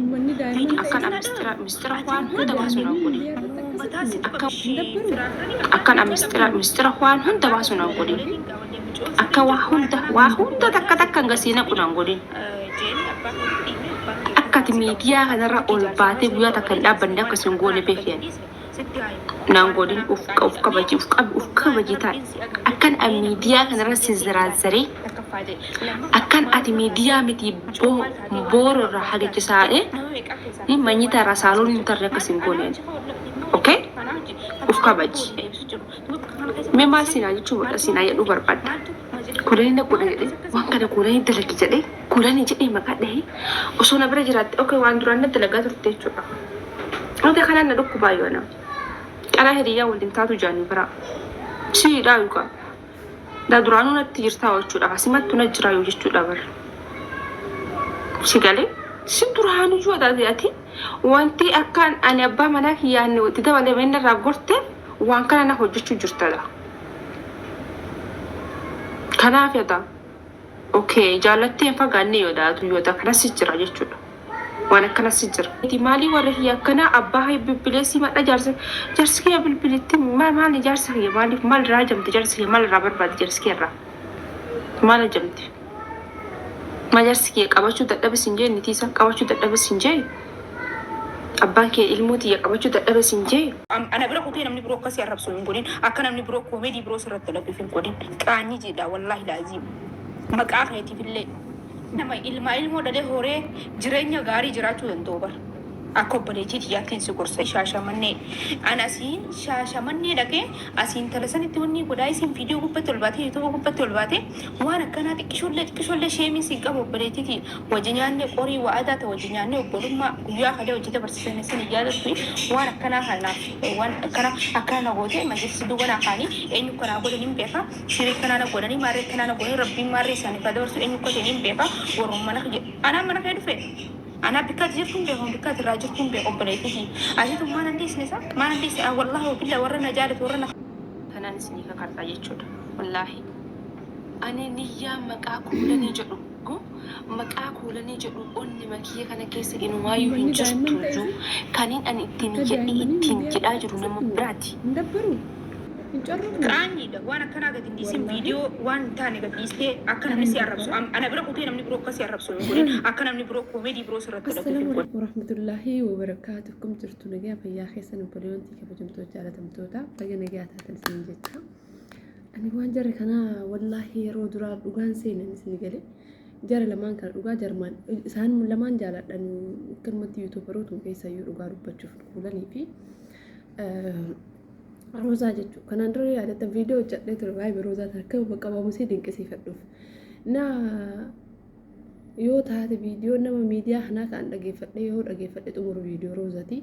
Uummanni daa'imman Akkan ta'e an mistira mistira ati waan akka hunda baasu naan daa'immanii godhin. miidiyaa irratti akkasitti Akka hin dabbaru. akkan an mistira mistira waan hunda baasu naan godhin. Akka waa hunda takka takka gasii naqu naan godhin. Akka ati miidiyaa kanarra ol baatee guyyaa takka hin dhaabbanne akka sin goone beeki ani. Naan godhin uf uf kabaji uf qabi uf kabaji ta'i. Akkan an miidiyaa kanarra si ziraazaree akkan ati miidiyaa miti booro irraa hagachisaa'ee manyita irraa saaloon hin tarre akka sin goone ani. Okay? Uf kabaji. Mee maal siinaa jechuu barbaadda siinaa jedhuu barbaadda. Kuulanii na godha jedhee waan kana kuulanii dalagi jedhee kuulanii jedhee maqaa dhahee osoo na bira jiraatte okay waan duraan na dalagaa turte jechuudha. Wanta kanaan na dhukkubaa yoo nama. Qaraa hiriyyaa waliin taatu jaanii biraa. Siidhaa yookaan. Da duraanuu natti jirtaa jechuudha. Simattu na jiraa yoo jechuudha bara. Si galee si duraanuyyuu ati ati wanti akkaan ani abbaa manaa kiyyaan itti dabalee inni irraa gorte waan kana na hojjechuu jirtadha. Kanaaf ata okay jaallattee hin fagaanne yoo daatu yoo ta kanas jira jechuudha. Waan akkanas jira. Maalii warri kiyya akkanaa abbaa kiyya bilbilee si madha jaarsa jaarsi kiyya bilbiletti maal maali jaarsa kiyya maaliif maal irraa hajamte jaarsi kiyya maal irraa barbaade jaarsi kiyya irraa maal hajamte maal jaarsi kiyya qabachuu dadhabe sin jee nitii isaa qabachuu dadhabe sin jee abbaan kee ilmoo tiyya qabachuu dadhabe sin jee. Ana bira kutee namni biroo akkasii arrabsu hin godhin. Akka namni biroo koomedii biroo sirratti dalaguuf hin godhin. Qaanyii jedha wallaahi laaziim. Maqaa keetiif illee nama ilmaa ilmoo dhalee horee jireenya gaarii jiraachuu danda'u bar. Akka obboleettii tiyyaattiin si gorsa Shaashamannee. An asiin Shaashamannee dhaqee asiin intala sanitti wanni godhaa isiin viidiyoo gubbatti ol baatee yuutuuba gubbatti ol baatee waan akkanaa xiqqishoollee xiqqishoollee sheemiin siin qabu obboleettii tiyya. Wajji nyaanne qorii wa'adaa ta wajji nyaanne obbolummaa guyyaa kalee wajji dabarsisan isin hin yaadattu waan akkanaa kanaaf waan akkana akkana na goote majlisi duuba naa kaanii eenyu akka naa godhan hin beeka shirii akkanaa na godhanii maarree akkanaa na godhanii rabbiin maarree isaaniif haa dabarsu eenyu akka ta'e hin beeka warruma mana kiyya anaa mana kee dhufe anaa bikka ati jirtu hin beeku bikka ati irraa jirtu hin beeku obboleettii tiyya atitu maa nan dhiisne sa maa nan dhiisne wallaahi wabillaa warra na jaalatu warra na Tanaan isinii kakadha jechuudha wallaahi ani niyyaa maqaa kuulanii jedhu maqaa kuulanii jedhu onnema kiyya kana keessa inumaayyuu hin Uummanni daa'imman jirtuyyuu ta'es kaniin ani ittiin akka jedhe daa'immanii ittiin miidiyaa jedhaa irratti jiru nama akkasitti biraati. hin dabbaru hin corrofne Qaanyiidha waan akkanaa gad hin dhiisin wallaahi viidiyoo waan hin taane gad dhiistee akka kana namni hin si arrabsu dabbara. Ana bira kutee namni biroo akka si arrabsu hin godhin akka namni biroo koomedii biroo sirratti dalaguuf Assalaamu hin godhin. alaikum warahmatullaahi wabarakaatu. Akkam jirtu nagaa fayyaa keessan obboleewwan kabajamtoota jaalatamtoota baga nagaa taatan isin jecha. Ani waan jarri kanaa wallaahi yeroo duraa dhugaan seenan isin gale. Jara lamaan kana dhugaa jarmaan isaan lamaan jaaladhan akkanumatti yuutuubarootuma keessayyuu dhugaa dubbachuuf kuulanii fi Roozaa jechuudha. Kanaan dura yaadattan viidiyoo hojjedhee ture waa'ee Roozaa tan akka qabamu isii dinqisiifadhuuf. Na yoo taate viidiyoo nama miidiyaa kanaa kan dhageeffadhe yoo dhageeffadhe xumuru viidiyoo Roozaati.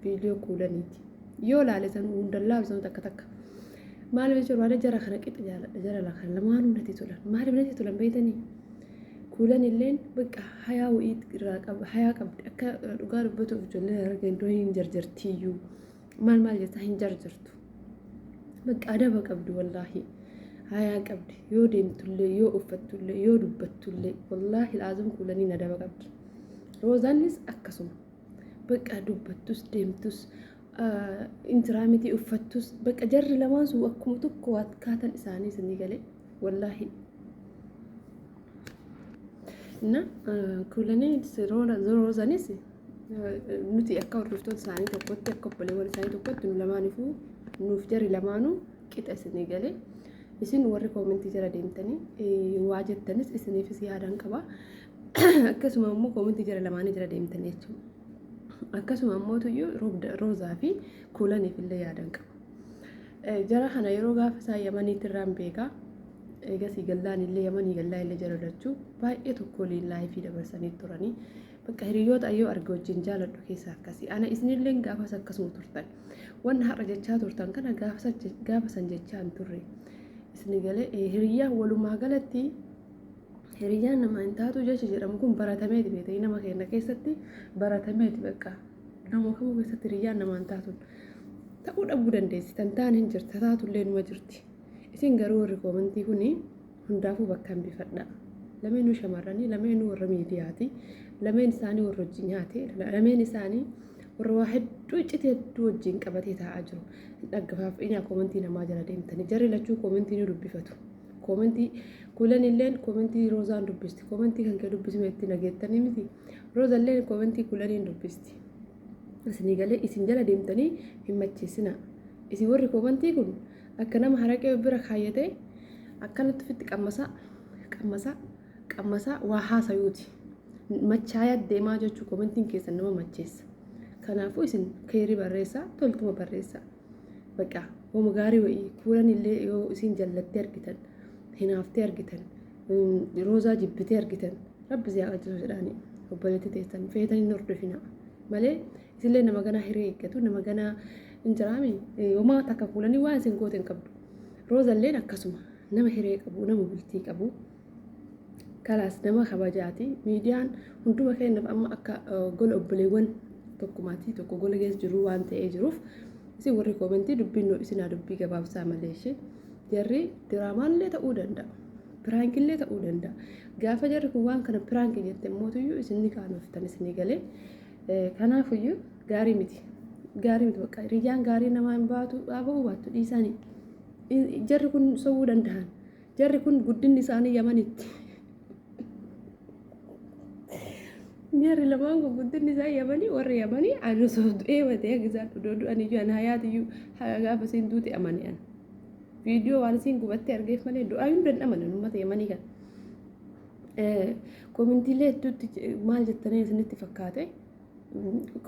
Viidiyoo kuulaniiti. Yoo laale san hundan laalu san takka takka. Maaliif jechuun barbaade jara kana qixa jaaladha jara kana lamaanuu natti tolan. Maaliif natti tolan beektanii? Kuulan illeen bakka hayaa wayii irraa qaba hayaa qabdi akka dhugaa dubbatuuf ijoolleen argan iddoo hin jarjartiiyyuu maal maal jettaa hin jarjartu. Bakka adaba qabdi wallaahi hayaa qabdi yoo deemtullee yoo uffattullee yoo dubbattullee wallaahi laazim kuulaniin adaba qabdi. Roozaanis akkasuma. Bakka dubbattus deemtus intiraa miti uffattus bakka jarri lamaan sun akkuma tokko akkaatan isaanii isinii galee wallaahi. Na kuulanii roozanis nuti akka hordoftoota isaanii tokkotti akka obboleewwan isaanii tokkotti nu lamaanifuu nuuf jarri lamaanuu qixa isinii galee isin warri koomentii jala deemtanii waa jettanis isiniifis yaadaan qaba. Akkasuma immoo koomentii jara lamaanii jala deemtanii jechuudha. Akkasuma immoo tuyyuu roozaa fi kuulaniif illee yaadan qaba. Jara kana yeroo gaafa isaan yamaniitti irraan beekaa. Eegasii gallaan illee yamanii gallaa illee jara lachuu baay'ee tokko waliin laayifii dabarsanii turanii. Bakka hiriyoota ayyoo arge wajjin jaaladhu keessaa akkasii. Ana isinillee gaafas akkasuma turtan. Wanna har'a jechaa turtan kana gaafa san jechaa hin turre. Isin galee hiriyyaan walumaa galatti Hiriyyaan namaa hin taatu jechi jedhamu kun baratameeti beektanii nama keenya keessatti baratameeti bakka nama kamuu keessatti hiriyyaan namaa hin taatu ta'uu dhabuu dandeessi tan taane hin jirti taatullee numa jirti isin garuu warri koomentii kuni hundaafuu bakka hambifadha lameenuu shamarranii lameenuu warra miidiyaati Lameen isaanii warra wajjin nyaate, lameen isaanii warra waa hedduu iccite hedduu wajjin qabatee taa'aa jiru. Hin dhaggafaafdhinaa koomentii namaa jala deemtanii. Jarri lachuu koomentii ni dubbifatu. Koomentii kuulan illeen koomentii Roozaan dubbisti. Koomentii kan kee dubbisime itti nageettanii miti. Rooza illeen koomentii kuulaniin dubbisti. Isinii galee isin jala deemtanii hin macheessinaa. Isin warri koomentii kun akka nama haraqee bira kaayyatee akkanatti ofitti qammasaa qammasaa qammasaa waa haasayuuti. Machaayaa deemaa jechuu komentiin keessan nama macheessa. Kanaafuu isin keerii barreessaa toltuma barreessaa. Baqa wama gaarii wa'ii kuulan illee yoo isin jallattee argitan hinaaftee argitan roozaa jibbitee argitan rabbi si haa qajeelchu jedhaanii obboleettii teessan feetan hin hordofina malee isillee nama ganaa hiree eeggatu nama ganaa hin jiraami homaa takka kuulanii waan isin goote hin qabdu. Roozalleen akkasuma nama hiree qabu nama bultii qabu. Kalaas nama kabajaati. Miidiyaan hunduma keenyaaf amma akka gola obboleewwan tokkumaatii tokko gola keessa jiru waan ta'ee jiruuf isin warri koomentii dubbiin nu isinaa dubbii gabaabsaa malee ishee jarri diraamaallee ta'uu danda'a. Piraankillee ta'uu danda'a. Gaafa jarri kun waan kana piraankii jette mootuyyuu isin ni qaanoftan isinii galee. Kanaafuyyuu gaarii miti. Gaarii miti bakka hiriyyaan gaarii namaa hin baatu dhaaba'uu baattu dhiisanii. Jarri kun sobuu danda'an. Jarri kun guddinni isaanii Yamanitti. Jarri lamaan kun guddinni isaa Yamanii warri Yamanii ani osoo du'ee matee akka isaan odoo du'an iyyuu ani hayaatiyyuu gaafa isiin duute amane ani. Viidiyoo waan isiin gubattee argeef malee du'aa hunda hin amanan uummata Yamanii kana. Koomentiilee hedduutti maal jettanii isinitti fakkaate?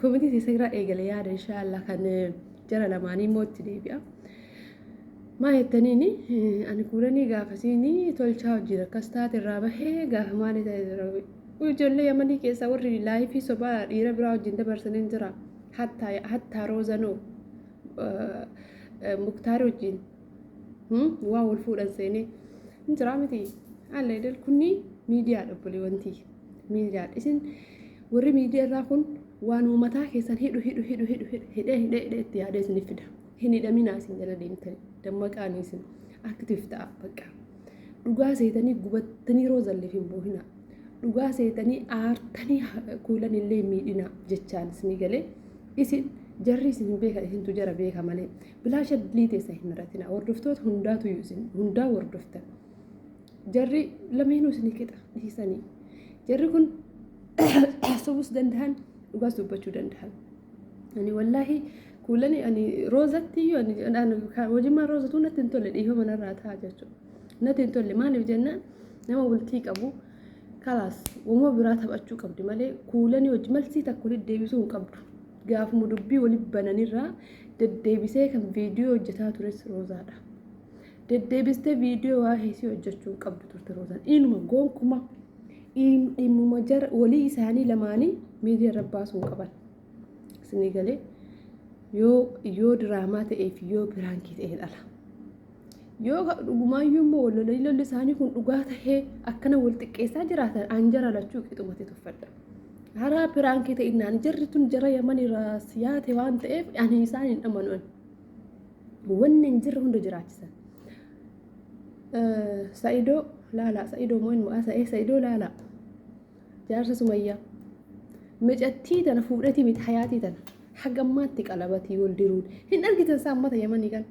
Koomentii teessa irraa eegale yaada inshaallah kan jara lamaanii immoo itti deebi'a. Maa jettaniini ani kuulanii gaafasiini tolchaa wajjin akkas taate irraa bahee gaafa maali ta'e ijoollee Yamanii keessaa warri laayifii sobaa dhiira biraa wajjin dabarsanii jira. Hattaa hattaa roozanoo muktaar wajjin waan wal fuudhan seenee hin jiraa miti. Alleedal kunni miidiyaadha obboleewwan tiyya. Miidiyaadha. Isin warri miidiyaa irraa kun waan mataa keessan hidhu hidhu hidhu hidhu hidhu hidhee hidhee hidhee itti yaadee isiniif fida. Hin hidhaminaa isin jala deemtanii dammaqaanii isin aktiif ta'a bakka. Dhugaa seetanii gubattanii roozalleef hin boohinaa. Dhugaa seetanii aartanii kuulan illee hin miidhinaa jechaan isinii galee isin jarri isin hin beekan isintu jara beeka malee bilaasha dilii teessa hin maratinaa hordoftoota hundaatu isin hundaa hordoftan. Jarri lameenuu isinii qixa dhiisanii. Jarri kun sobuus danda'an dhugaas dubbachuu danda'an. Ani wallaahi kuulani ani roozatti iyyuu ani hojimmaa roozatuu natti hin tolle dhiifama narraa ta'a jechuudha. Natti hin tolle maaliif jennaan nama bultii qabu kalaas uumama biraa taphachuu qabdi malee kuulanii hojii malsii takka walitti deebisuu hin qabdu. Gaafuma dubbii walitti bananirraa deddeebisee kan viidiyoo hojjetaa tures roozaadha. Deddeebistee viidiyoo waa'ee isii hojjechuu hin qabdu turte Roozaan. Inuma gonkuma dhimmuma jara walii isaanii lamaanii miidiyaa irra baasuu hin qaban. Isinii galee yoo yoo diraamaa ta'ee fi yoo piraankii ta'een ala. Yoo dhugumaayyuu immoo wal lolanii lolli isaanii kun dhugaa tahee akkana wal xiqqeessaa jiraatan an jara lachuu qixumatti tuffadha. Haraa piraankii ta'innaan jarri tun jara yaman irraa siyaate waan ta'eef ani isaan hin amanu. Wanni hin jirre hunda jiraachisan. Sa'idoo laalaa Sa'idoo moo inni maqaa sa'ee Sa'idoo laalaa jaarsa Sumayyaa micattii tana fuudhetii miti hayaatii tana haga ammaatti qalabatii wal diruun hin argitan isaa ummata Yamanii kan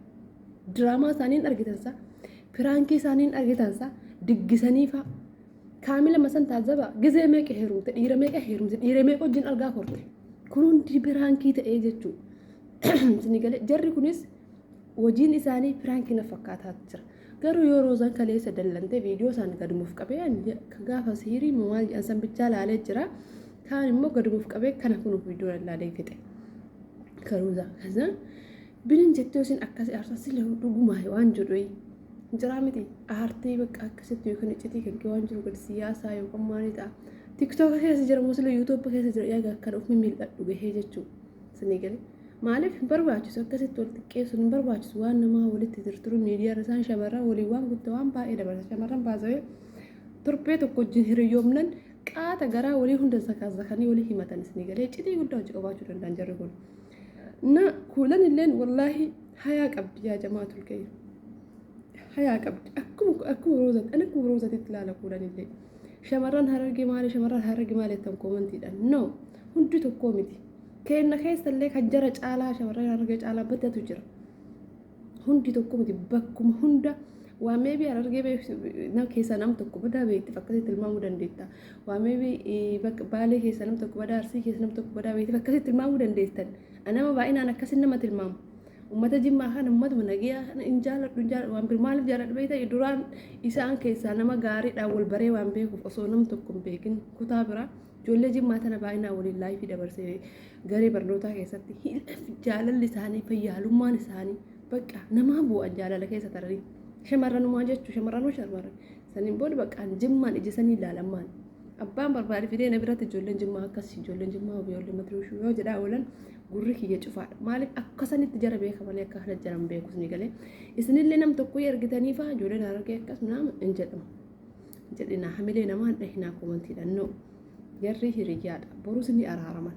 diraamaa isaanii hin argitan isaa piraankii isaanii hin argitan isaa diggisanii fa'a kaamila masan taazaba gizee meeqa heerumte dhiira meeqa heerumte dhiira meeqa wajjin argaa korte kun hundi piraankii ta'ee jechuudha. Isinii galee jarri kunis hojiin isaanii piraankii na fakkaataa jira. Garuu yoo Roozaan kaleessa dallantee viidiyoo isaan gadumuuf qabee gaafa siirii maal jedhan san bichaa laalee jira. Kaan immoo gadumuuf qabee kana kun viidiyoo laalee fixe. Karuuza kana binin jettee isin akkasii aarsaa sila dhugumaa waan jedhu jiraa miti aartee bakka akkasitti yookiin iccitii kan kee waan jiru gadi siyaasaa yookaan maalii ta'a. Tiktoka keessa jira moo sila yuutuuba keessa jira egaa kan of mimmiidhadhu gahee jechuudha. Isinii galee. Maaliif hin barbaachisu akkasitti wal xiqqeessuun hin barbaachisu waan namaa walitti tirtiru miidiyaa irra isaan shamarran waliin waan guddaa waan baay'ee dabarsa shamarran baasawee torbee tokko wajjin hiriyyoomnan qaata garaa walii hunda zakaazakanii walii himatan isinii galee iccitii guddaa hojii qabaachuu danda'an jarri kun. Na kuulan illeen wallaahi hayaa qabdi yaa jamaatul kayr. Hayaa qabdi akkuma akkuma roozatti ani akkuma roozatitti ilaala kuulan illee. Shamarran Harargee maali, shamarran Harargee maali jettan koomantiidhaan. No, hundi tokkoo miti. Keenna keessallee kan jara caalaa, shamarran Harargee caalaa baddatu jira. Hundi tokko miti, bakkuma hunda waa maybe Harargee keessaa nam tokko badaa beekti, akkasitti tilmaamuu dandeetta. Waa maybe Baalee keessaa nam tokko badaa, Arsii keessa nam tokko badaa beekti, akkasitti tilmaamuu dandeettan. Nama baay'inaan akkasin nama tilmaamu. Ummata Jimmaa kana, ummatuma nagayaa kana hin jaaladhu, hin jaaladhu. Waan bir maaliif jaaladhu beekta? Duraan isaan keessaa nama gaariidhaan wal baree waan beekuuf, osoo nam tokko hin beekin kutaa biraa ijoollee Jimmaa tana baay'inaan waliin life dabarsee garee barnootaa keessatti, jaalalli isaanii, fayyaalummaan isaanii bakka namaa bu'an, jaalala keessa taranii shamarranumaa jechuu, shamarranuu shamarran saniin booda bakka Jimmaan ija sanii ilaalamaan abbaan barbaade fidee na biratti ijoolleen Jimmaa akkas, ijoolleen Jimmaa, ijoolleen matirooshuu yoo jedhaa oolan gurri kiyya cufaadha. Maaliif akkasanitti jara beeka malee akka kana jaran beekus ni galee. Isinillee nam tokko ergitanii fa'aa ijoolleen Harargee akkas nama hin jedhamu. Jedhina hamilee namaa hin dhahinaa koomantiidhaan, no. Jarri hiriyyaadha. Borus ni araaraman.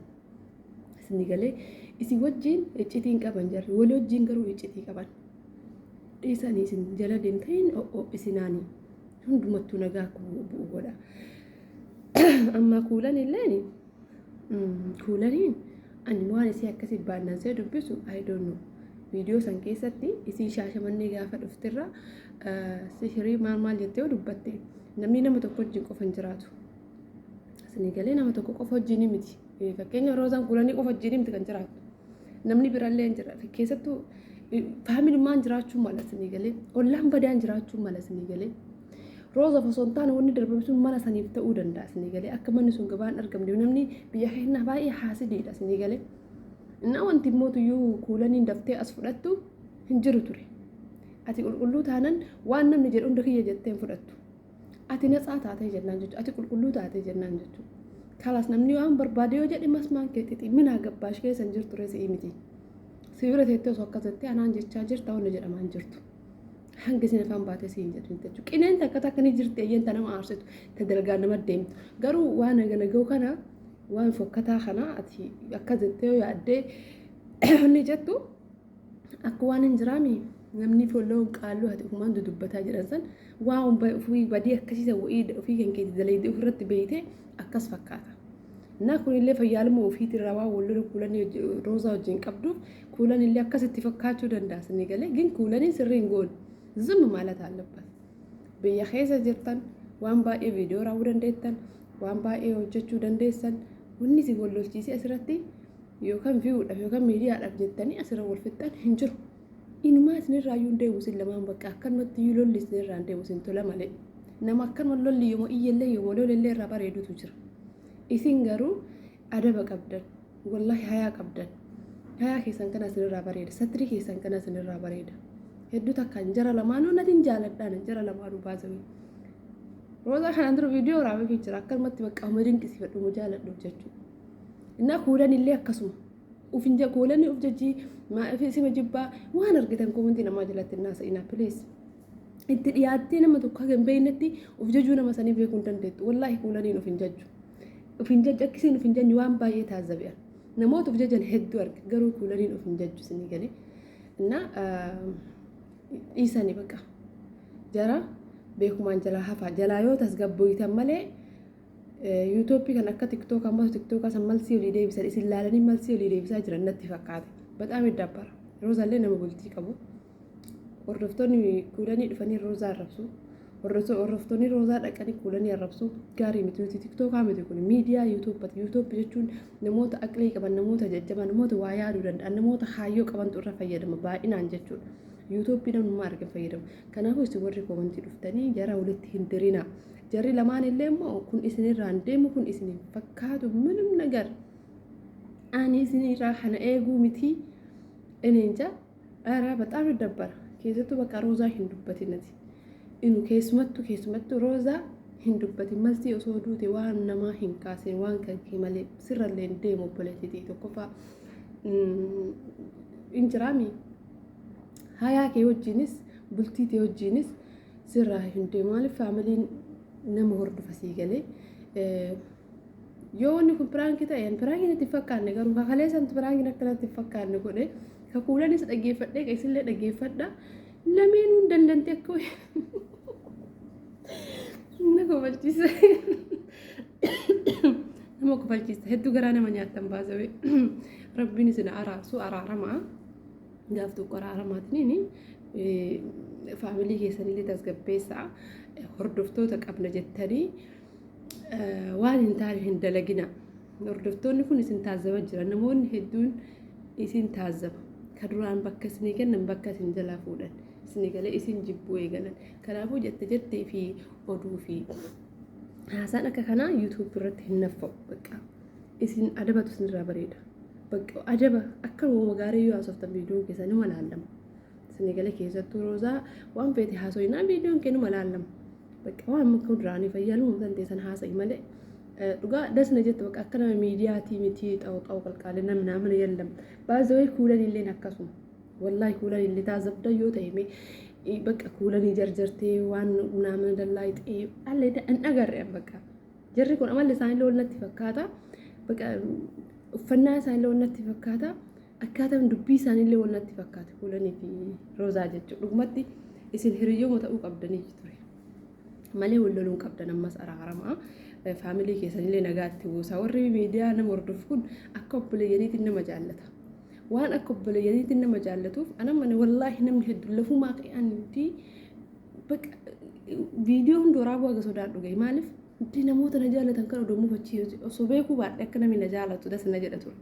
Isin galee isin wajjin iccitiin qaban, jarri walii wajjin garuu iccitii qaban. Dhiisanii isin jala deemtaniin o'o isinaanii hundumattuu nagaa akka bu'u godha. Amma kuulan illeen, kuulaniin ani waan isii akkasii baannansee dubbisu, I don't know. Viidiyoo san keessatti isii Shaashamannee gaafa dhuftirra sihirii maal maal jettee dubbatte, namni nama tokko wajjin qofa hin jiraatu. Isinii galee, nama tokko qofa wajjin miti. Fakkeenya Roozaan kuulanii qofa wajjin miti kan jiraattu. Namni birallee hin jira. Keessattuu faamilummaan jiraachuu mala, isinii galee. Ollaan badaan jiraachuu mala, isinii galee. Roozaaf osoo hin taane wanni darbame sun mana saniif ta'uu danda'a, isinii galee. Akka manni sun gabaan argamne, namni biyya keenyaa baay'ee haasidiidha, isinii galee. Innaa wanti immoo kuulaniin daftee as fudhattu hin jiru ture. Ati qulqulluu taanan waan namni jedhu hunda kiyya jettee hin fudhattu. Ati natsaa taatee jennaan jechuudha. Ati qulqulluu taatee jennaan jechuudha. Kalaas namni waan barbaade yoo jedhe masmaan kee xixi minaa gabbaash keessa hin jirtu reesii miti. Si bira teettee osoo akkas jettee anaan jechaa jirta wanni jedhamaa hin jirtu. Hanga isin afaan baatee si hin jedhin jechuudha. Qineen takka takka ni jirti, eeyyeen ta nama aarsitu, ta dalgaa nama deemtu. Garuu waan naga'u kana, waan fokkataa kana ati akka jettee yoo yaaddee inni jettu akka waan hin jiraami, namni folloon qaalluu ati ofumaan dudubbataa jedhan san waan ofii badii akkasiisa wa'ii ofii kan keetti dalaydee ofirratti beeyte akkas fakkaata. Naa kunillee fayyaaluma ofiitirraa waan wal lola kuulanii Roozaa wajjin qabduuf kuulan illee akkasitti fakkaachuu danda'a, sinii galee, gin kuulaniin sirrii hin goone ዝም ማለት አለበት። Biyya keessa jirtan waan baay'ee viidiyoo raawwuu dandeettan, waan baay'ee hojjechuu dandeessan, wanni isin wal lolchiisee asirratti yookaan viewdhaaf yookaan miidiyaadhaaf jettanii asirra wal fixxan hin jiru. Inumaa isinirraa iyyuu hin deemu, isin lamaan bakka akkanumatti iyyuu lolli isinirraa hin deemu, isin tola malee. Nama akkanuma lolli yooma iyyallee yooma lolillee irraa bareedutu jira. Isin garuu adaba qabdan. Wallahi hayaa qabdan. Hayaa keessan kana isinirraa bareeda. Satrii keessan kana isinirraa bareeda. Hedduu takkaan jara lamaanuu natin jaaladhaan, jara lamaanuu baasanii. Roozaa kanaan dura viidiyoo waraabee jira, akkanumatti bakka amma dinqisiifadhu jaaladhu jechuudha. Innaa kuulan illee akkasuma. Ufin kuulanii uf jajjii sima jibbaa waan argitan koomantii namaa jalatti hin haasa'inaa, please. Itti dhiyaattee nama tokko haga hin beeknetti uf jajuu nama sanii beekuu hin dandeettu. Wallaahi kuulaniin uf hin jajju. Uf hin jajju, akkisiin uf hin jajju waan baay'ee taazzabe'an. Namoota uf jajan hedduu arge, garuu kuulaniin uf hin jajju, isinii galee. Innaa dhiisanii bakka jara beekumaan jalaa hafaa, jalaa yoo tasgabboytan malee yuutuubii kan akka TikTok ammoo TikTok san malsii olii deebisan isin laalanii malsii olii deebisaa jiran natti fakkaate. በጣም ይዳበራ Roozaallee nama bultii qabu. Hordoftoonni kuulanii dhufanii Roozaa arrabsu. Hordoftoonni Roozaa dhaqanii kuulanii arrabsu gaarii miti. Nuti TikTokaa miti, kun miidiyaa yuutuubbati. Yuutuubbi jechuun namoota aqlii qaban, namoota jajjabaa, namoota waa yaaduu danda'an, namoota kaayyoo qabantu irra fayyadama baay'inaan jechuudha. Yuutuubbii namnummaa argan fayyadamu. Kanaafuu isin warri koomantii dhuftanii jara walitti hin dirinaa. Jarri lamaan illee immoo kun isinirraa hin deemu, kun isin hin fakkaatu, ምንም ነገር ani isinirraa kana eeguu miti. እኔ እንጃ, ኧረ በጣም ይደበራ። Keessattuu bakka Roozaa hin dubbatinati. Inu keessumattuu keessumattuu Roozaa hin dubbatin, maltii osoo duute waan namaa hin kaasin, waan kan kee malee sirrallee hin deemu, obboleettiitii tokkoffaa hin jiraami. Hayaa kee wajjinis bultii tee wajjinis sirraa hin deemu. Maaliif faamiliin nama hordofa, sii galee. Yoo wanni kun prank ta'e, prank natti hin fakkaanne, garuu kakalee santu prankiin akka natti hin fakkaanne godhe. Kakuulanis dhaggeeffadhee isillee dhaggeeffadha. Lameenuun dallante akka Na kofalchiisa. Nama kofalchiisa. Hedduu garaa nama nyaattan baasawee. Rabbiin isin araarsu, araaramaa. Gaaf tokko araaramaatiin family keessanillee tasgabbeessaa. Hordoftoota qabna jettanii waan hin taane hin dalagina. Hordoftoonni kun isin taazzaba jira. Namoonni hedduun isin taazzaba. Ka duraan bakka isinii kennan bakka isin jalaa fuudhan. Isinii galee isin jibbuu eegalan. Kanaafuu jette jettee fi oduu fi haasaan akka kanaa YouTube irratti hin naffa'u. Bakka isin adabatu isinirraa bareeda. Bakka adaba akka uumama gaarii yoo haasoftan viidiyoon keessan numa laallama. Isinii galee keessattuu Roozaa waan feete haasoyinaa viidiyoon kee numa laallama. Bakka waan akka duraanii fayyaaluma kan ta'e sana haasa'i malee dhugaa dasna jettu bakka akka nama miidiyaatii miti xawu xawu qalqaalee namni naamana yallam. Baazawee kuulan illeen akkasuma. Wallaahi kuulan illee taazabda yoo ta'e mee bakka kuulanii jarjartee waan naamana dallaa ixee allee hin agarre bakka. Jarri kun amalli isaanii wal natti fakkaata. Bakka uffannaa isaanii wal natti fakkaata. Akkaataan dubbii isaaniillee wal natti fakkaata kuulanii fi Roozaa jechuudha. Dhugumatti isin hiriyyooma ta'uu qabdanii ture. Malee wal loluun qabdan ammas araaramaa. Family keessanillee nagaatti buusa. Warri miidiyaa nama hordofu kun akka obboleeyyaniitiin nama jaallata. Waan akka obboleeyyaniitiin nama jaallatuuf anamma wallaahi namni hedduu lafumaa ka'anii bakka viidiyoo hunda waraabuu haga sodaadhu gahe. Maaliif hundi namoota na jaallatan kan odoo mufachiisu osoo beekuu baadhe akka namni na jaallatu das na jedha ture.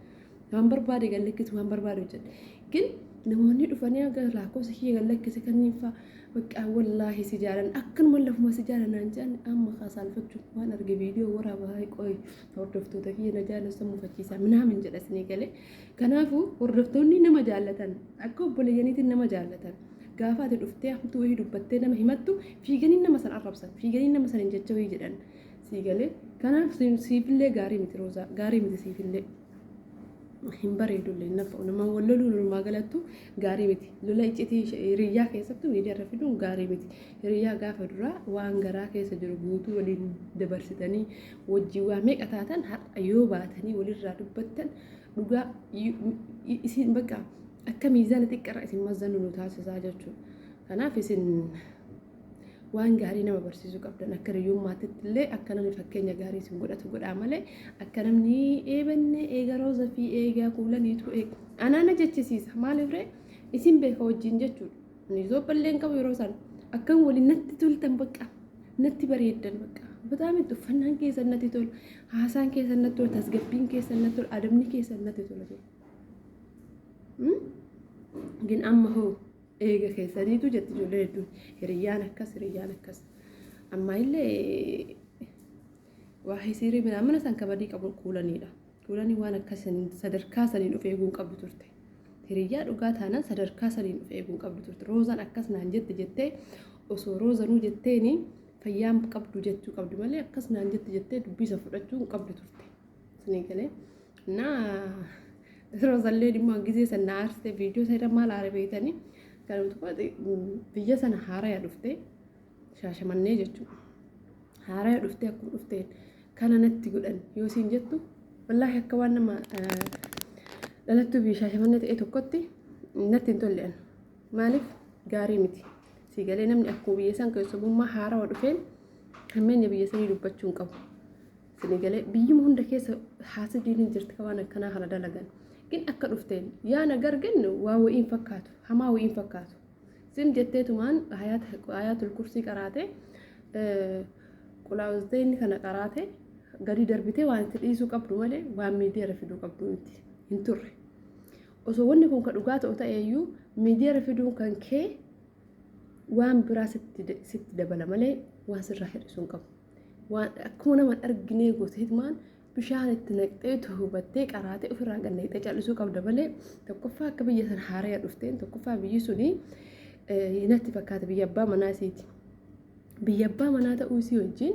Waan barbaade gallakkisu, waan barbaade hojjedhe. Gin namoonni dhufanii haga lakkoofsa kiyya gallakkise kanneen fa'a bakka wallaahi si jaalan akkanuma lafuma si jaalan naan jedhan. Amma kaasaalfachuun waan arge viidiyoo waraabaa qoy hordoftoota kiyya na jaalatu san mufachiisa minaamin jedha isinii galee. Kanaafuu hordoftoonni nama jaallatan akka obboleeyyaniitiin nama jaallatan gaafa ati dhuftee hamtuu wayii dubbattee nama himattu fiiganii nama san arrabsan, fiiganii nama san hin jecha wayii jedhan sii galee. Kanaaf siifillee gaarii miti Roozaa, gaarii miti siifillee. Hin bareedullee nafa nama wal loluun walumaa galattu gaarii miti. Lola iccitii hiriyyaa keessattuu miidiyaa irra fiduun gaarii miti. Hiriyyaa gaafa duraa waan garaa keessa jiru guutuu waliin dabarsitanii wajjin waa meeqa taatan har'a yoo baatanii walirraa dubbattan dhugaa isin bakka akka miizaana xiqqarra isin mazzannu nu taasisaa jechuudha. Kanaaf isin waan gaarii nama barsiisuu qabdan, akka hiriyyummaatti illee akka namni fakkeenya gaarii isin godhatu godhaa malee akka namni eebanne eega Rooza fi eegaa kuulaniitu eega. Anaana jechisiisa maaliif ree isin beeka wajjin jechuudha. Ani Itoophiyaa hin qabu yeroo san akkam waliin natti toltan, bakka natti bareeddan, bakka bataam itti uffannaan keessan natti tola, haasaan keessan natti tola, tasgabbiin keessan natti tola, adabni keessan natti tola ture. Gin amma hoo eega keessaniitu jetti ijoollee hedduun hiriyyaan akkas, hiriyyaan akkas. Amma illee waa'ee siirii mana san kabadii qabu kuulaniidha. Kuulanii waan akkas sadarkaa saniin of eeguun qabdu turte. Hiriyyaa dhugaa taanaan sadarkaa saniin of eeguun qabdu turte. Roozaan akkas naan jette jettee osoo Roozanuu jetteeni fayyaan qabdu jechuu qabdu malee akkas naan jette jettee dubbii isa fudhachuu hin qabdu turte. Isinii galee. Naa Roozallee dhimma gisee san na aarsite viidiyoo isa irra maal aare beektanii kanuma biyya sana haaraya dhufte Shaashamannee jechuudha. Haaraya dhuftee akkuma dhufteen kana natti godhan yoo siin jettu wallaahi akka waan nama dhalattuu biyya Shaashamannee ta'e tokkotti natti hin tolle. Maaliif gaarii miti. Sii galee namni akkuma biyya san keessummaa haarawa dhufeen hammeenya biyya sanii dubbachuu hin qabu. Sini galee biyyuma hunda keessa haasidiin hin jirti waan akkanaa kana dalagan. Gin akka dhufteen yaa nagar gin waa wayiin fakkaatu, hamaa wayiin fakkaatu. Sim jetteetumaan Ayaatul Kursii qaraate, qulaawuzdeeni kana qaraate gadi darbitee waan itti dhiisuu qabdu malee waan miidiyaa irra fiduu qabdu miti hin turre. Osoo wanni kun ka dhugaa ta'u ta'eeyyuu miidiyaa irra fiduun kan kee waan biraa sitti dabala malee waan sirraa hir'isuu hin qabu. Waan akkuma nama hin arginee gooteetumaan bishaan itti naqxee hubattee qaraatee ofirraa gad naqxee callisuu qabda malee tokkoffaa akka biyya sana haaraya dhufteen, tokkoffaa biyyi suni natti fakkaata biyya abbaa manaa isiiti. Biyya abbaa manaa ta'uu isii wajjin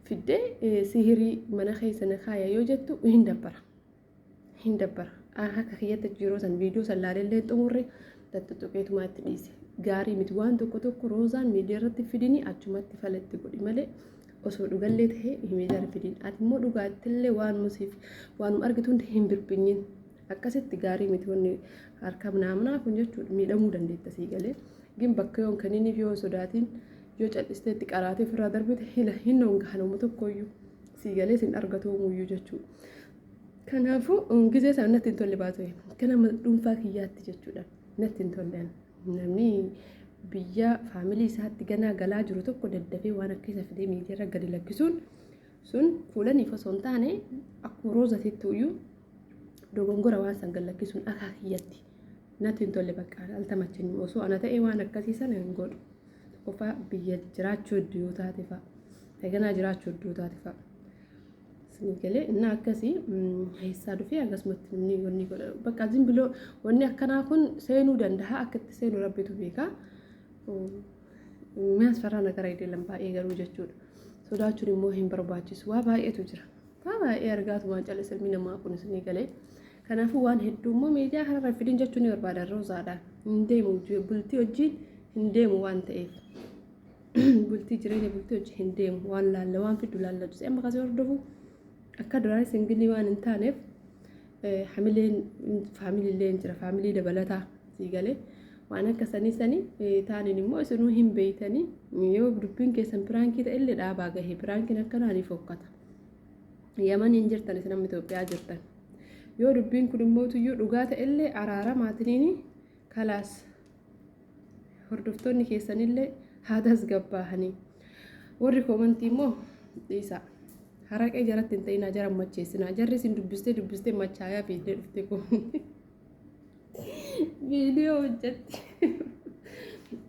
fiddee sihirii mana keessa na kaaya yoo jettu hin dabbara. Hin dabbara. Akka kiyyatti yeroo san viidiyoo san laalellee xumurre tuttuqeetumaa itti dhiise. Gaarii miti waan tokko tokko Roozaan miidiyaa irratti fidini, achumatti falatti godhi malee osoo dhugallee ta'ee miidiyaa irra fidin. Ati immoo dhugaattillee waan musiif waanuma argitu hunda hin birpinyin. Akkasitti gaarii miti wanni harka naamunaa kun jechuudha, miidhamuu dandeetta sii galee. Gin bakka yoon kenniiniif yoo sodaatiin Yoo cal'istee itti qaraatee ofirraa darbite hila hin hongahan homu tokkoyyuu sii galee sin argatu homuyyuu jechuudha. Kanaafuu gizee sana natti hin tolle baatee akka nama dhuunfaa kiyyaatti jechuudha natti hin tolle. Namni biyya faamilii isaatti ganaa galaa jiru tokko daddafee waan akka isa fidee miidiyaarra gadi lakkisuun sun fuulaniif osoo hin taane akkuma roozatitti iyyuu dogongora waan san gad lakkisuun akka kiyyatti natti hin tolle bakka altamachin osoo ana ta'ee waan akkasii sana hin godhu. Tokkoffaa biyya jiraachuu hedduu yoo taate fa'a. Ganaa jiraachuu hedduu taate fa'a. Isin galee inni akkasii eessaa dhufee akkasumatti namni wanni godha. Bakka zimbiloo wanni akkanaa kun seenuu danda'a akka itti seenu rabbitu beeka. Mi'asfarraa nagara idilan baay'ee garuu jechuudha. Sodaachuun immoo hin barbaachisu. Waa baay'eetu jira. Waa baay'ee argaatu waan callisee ilmi namaa kun isinii galee. Kanaafuu waan hedduu immoo miidiyaa kanarra fidin jechuun ni barbaada roozaadhaan. Hin deemu bultii wajjin hin deemu waan ta'eef. Bultii jireenya bultii wajjin hin deemu waan laalla waan fiddu laallatu. Amma kasii hordofu akka duraan single waan hin taaneef hamileen faamiliillee hin jira faamilii dabalataa sii galee waan akka sanii sanii taaniin immoo isinuu hin beeytanii yoo dubbiin keessan prank ta'e illee dhaabaa gahe prankiin akkanaa ni fokkata. Yaman hin jirtan isin amma Itoophiyaa jirtan. Yoo dubbiin kun immoo tuyyuu dhugaa ta'e illee araaramaatiniin kalaas hordoftoonni keessanillee haa tasgabbaahanii. Warri comment immoo dhiisaa. Haraqee jaratti hin ta'inaa jara macheessinaa. Jarri isin dubbistee dubbistee machaayaa fiiddee dhufte kun. Viidiyoo hojjetti.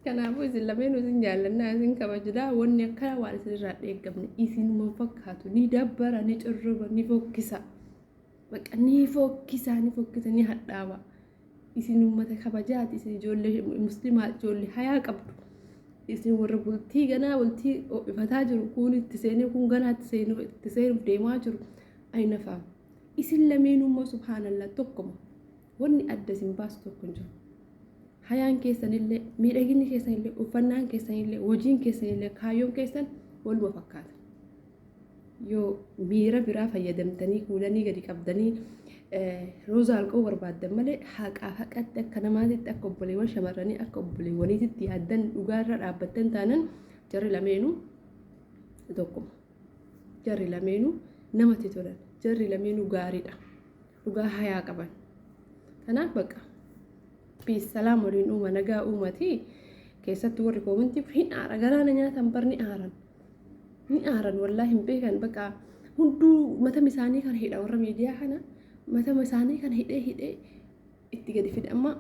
Kanaafuu isin lameenuu isin jaallannaa isin kabajnaa wanni akkana waan isinirraa dheeggamne isinuma fakkaatu ni dabbara ni curruba ni fokkisa. Bakka ni fokkisa ni fokkisa ni hadhaawa. Isin uummata kabajaati isin ijoollee musliimaa ijoollee hayaa qabdu. Isin warra bultii ganaa bultii ho'ifataa jiru kun itti seenee kun ganaa itti seenuu itti seenuuf deemaa jiru ayna fa'a. Isin lameenuu immoo subhaanallah tokkuma. Wanni adda isin baasu tokko hin jiru. Hayaan keessanillee miidhaginni keessanillee uffannaan keessanillee hojiin keessanillee kaayyoon keessan waluma fakkaata. Yoo miira biraa fayyadamtanii kuulanii gadi qabdanii roozaa alqoo barbaaddan malee haqaaf haqatti akka namaatitti akka obboleewwan shamarranii akka obboleewwaniititti yaaddan dhugaa irra dhaabbattan taanan jarri lameenuu tokkuma. Jarri lameenuu namatti tolan. Jarri lameenuu gaariidha. Dhugaa hayaa qaban. Kanaaf bakka peace salaam waliin uuma nagaa uumati keessattuu warri comment hin aara garaana nyaatan bar ni aaran. Ni aaran wallaahi hin beekan bakka hunduu matama isaanii kana hidha warra miidiyaa kana matama isaanii kana hidhee hidhee itti gadi fida amma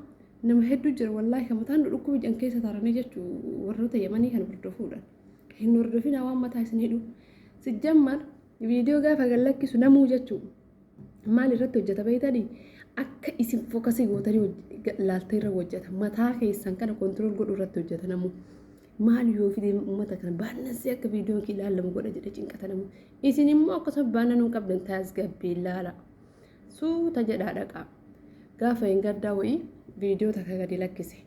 nama hedduu jira wallaahi kan mataan dhukkuba jedhan keessa taranii jechuu warroota yamanii kana hordofuudhaan. Hin hordofinaa waan mataa isin hidhu. Sijjammar viidiyoo gaafa gad lakkisu namuu jechuu maal irratti hojjeta beektanii akka isin focus gootanii laaltee irra hojjeta mataa keessan kana control godhuu irratti hojjeta namuu. Maal yoo fide uummata kana baannasee akka viidiyoon kee ilaalamu godha jedhee cinqata namuu. Isin immoo akkasuma baannanuu hin qabdan tasgabbii ilaala. Suuta jedhaa dhaqaa. Gaafa hin gaddaa wayii viidiyoo takka gadi lakkise.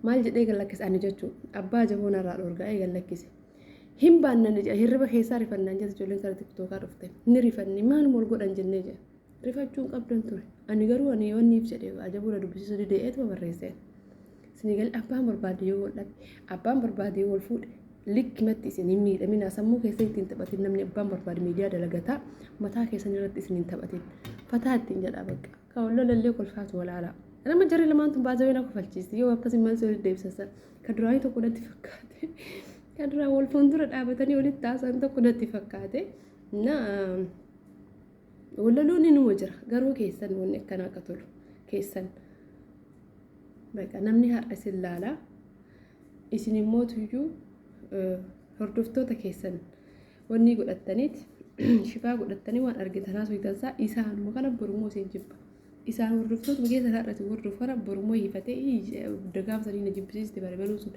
Maal jedhee gad lakkise ani jechuun abbaa jaboo narraa dhorgaa'ee gad lakkise. Hin baannanne jedha hirriba keessaa rifannaan jette ijoolleen kara tiktookaa dhufte. Ni rifanne maaluma ol godhan jennee jedha. Rifachuu hin qabdan ture. Ani garuu ani wanniif jedhe ajabuu na dubbisiisuu didee'eetuma barreesseen. Isinii galee abbaan barbaade yoo wal dhabe abbaan barbaade yoo wal fuudhe likkimatti isin hin miidhaminaa sammuu keessa ittiin taphatin namni abbaan barbaade miidiyaa dalagataa mataa keessan irratti isin hin taphatin fataa ittiin jedhaa bakka kan wal lolallee kolfaatu walaalaa. Nama jarri lamaan tun baasawee na kofalchiisti yoo akkasii maal si walitti deebisan kan duraanii tokko natti fakkaate kan duraan wal fuuldura dhaabatanii walitti haasa'an tokko natti fakkaate na wal loluun inuma jira garuu keessan wanni akkanaa akka tolu keessan. Baqa namni har'a isin laalaa isin immoo tuyyuu hordoftoota keessan wanni godhattaniit shifaa godhattanii waan argitan haasoftan isaanuma kana borummoo isin jibba. Isaan hordoftootuma keessan har'a isin hordofu kana borummoo hiifatee gaafa sanii na jibbisiiste balbaluu sun.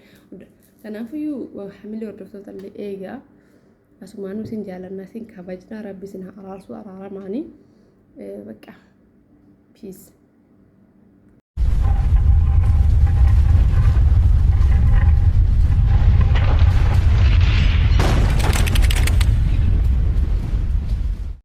Kanaafiyyuu hamilee hordoftoota illee eegaa. Asumaanuu isin jaalannaa isin kabajnaa rabbi isin haa araarsu araaramaanii bakka peace.